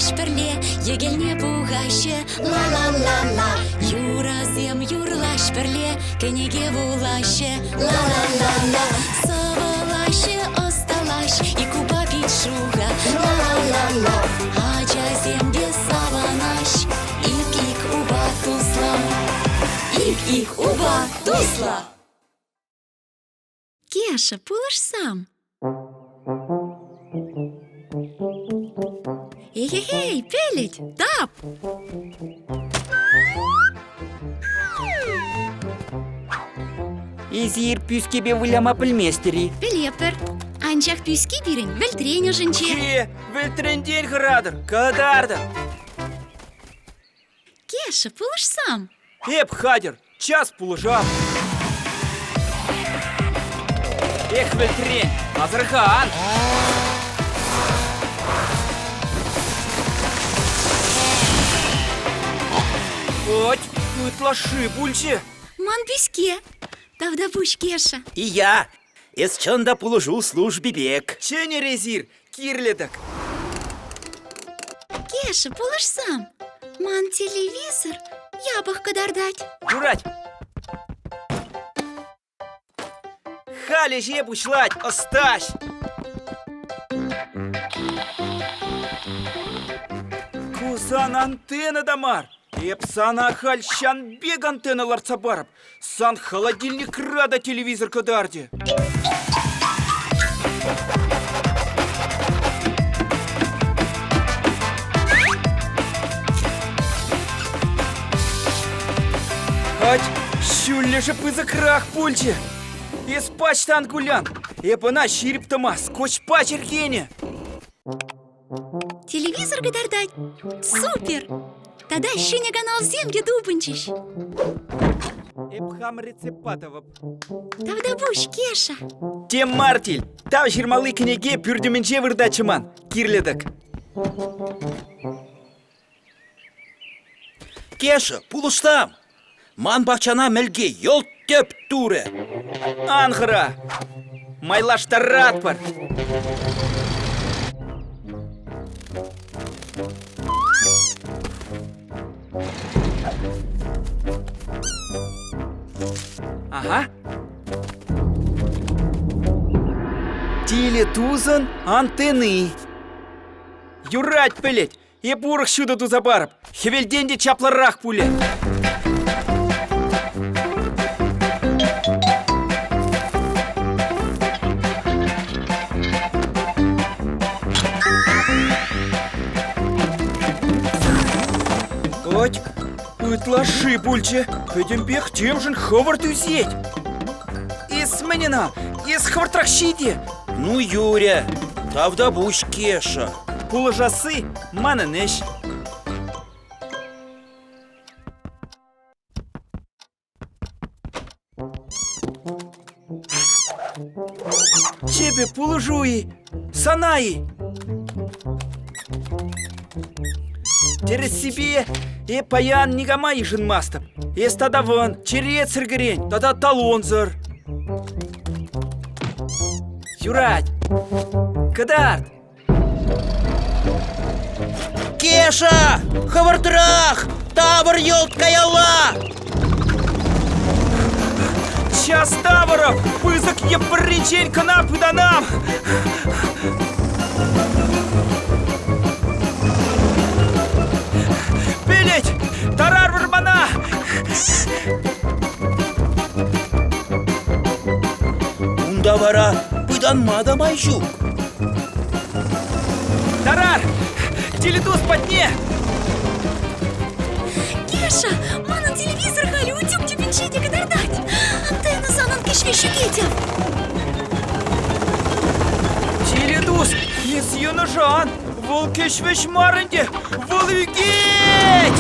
Юрлаҫ пӗрле, йӗкелне пухаҫҫӗ. Ла-ла-ла-ла. Юрӑсем юрлаҫ пӗрле, кӗнеке вулаҫҫӗ. Ла-ла-ла-ла. Сӑвӑлаҫҫӗ, ӑсталаҫ, ик упа пит шухӑ. Ла-ла-ла-ла. Ачасем те савӑнаҫ, ик-ик упа туслӑ. Ик-ик упа туслӑ. Кеша, пулӑшсам. Эй-эй-эй, пелет, тап! Эсир пӳскепе выляма пӗлместӗр-и? Пӗлетпӗр. Анчах пӳски пирӗн вӗлтрен ӑшӗнче. Е, вӗлтрентен хӑратӑр, кӑтартӑр. Кеша, пулӑшсам. Эп хатӗр, час пулӑшам. Эх, вӗлтрен, асӑрхан! Ать, ытлашши пулчӗ. Ман пӳске. Тавтапуҫ, Кеша. И я. Эс чӑн та пулӑшу служби пек. Чӗнӗр эсир, кирлӗ-тӗк. Кеша, пулӑшсам. Ман телевизор япӑх кӑтартать. Юрать. Халь ӗҫе пуҫлать ӑстаҫ. Ку сан антенна та мар. Эп сана халь ҫан пек антенна лартса парӑп. Сан холодильникра та телевизор кӑтартӗ. Ать, ҫӳллӗшӗ пысӑкрах пулчӗ. Эс пач кулян. Эп ӑна ҫирӗп тӑма скотчпа чӗркенӗ. Телевизор кӑтартать. Супер! Тата ҫӗнӗ каналсем те тупӑнчӗҫ. Эп хам рецептпа тӑвӑп. Тавтапуҫ, Кеша. Тем мар, Тиль. Тав ҫырмалли кӗнеке пӳртӗмӗнче выртатчӗ ман. Кирлӗ-тӗк. Кеша, пулӑшсам! Ман пахчана мӗлке йӑлт тӗп турӗ. Ан хӑра! Майлаштаратпӑр! Ага. Тилӗ тусӑн антенни. Юрать пӗлет, Эп урӑх ҫутӑ туса парӑп. Хӗвелтен те чаплӑрах пулӗ. Ать, ытлашши пулчӗ. Пӗтӗмпех темшӗн хӑвӑрт ӳсет. Эс мӗн ӑна? Эс хӑвӑртрах ҫите. Ну, Юря, тавтапуҫ, Кеша. Пулӑшасси манӑн ӗҫ. Чӗпӗ пулӑшу-и? Сана-и? Тӗрӗссипе, эп паян никама йышӑнмастӑп. Эс тата вӑн, черетсӗр кӗрен тата талонсӑр. Юрать. Кӑтарт. Кеша! Хӑвӑртрах! Тавӑр йӑлт каялла! Час тавӑрӑп! Пысӑк йӗппӗрринчен кӑна пытанам! Пӗлет! Тарар вӑрмана! Унта вара пытанма та май ҫук. Тарар! Телетус патне! Кеша, манӑн телевизор халӗ утюг тӗпӗнче те кӑтартать. Антенна санӑн кӗҫ-вӗҫ ӳкетӗп. Телетус, эс йӑнӑшан! Вӑл кӗҫ-вӗҫ мар ӗнтӗ, вӑл ӳкет!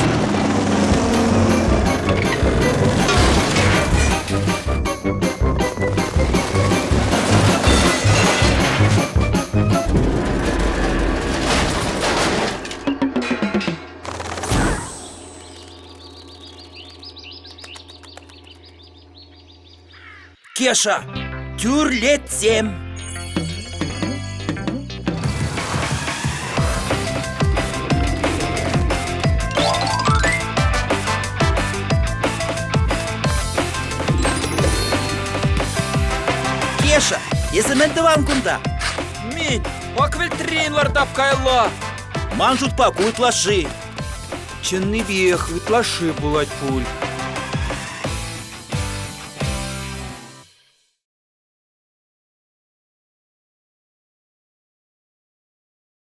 Кеша, тӳрлетсем! Эсӗ мӗн тӑван кунта? Мин, ак вӗлтрен лартап каялла. Ман шутпа ку ытлашши. Чӑннипех ытлашши пулать пуль.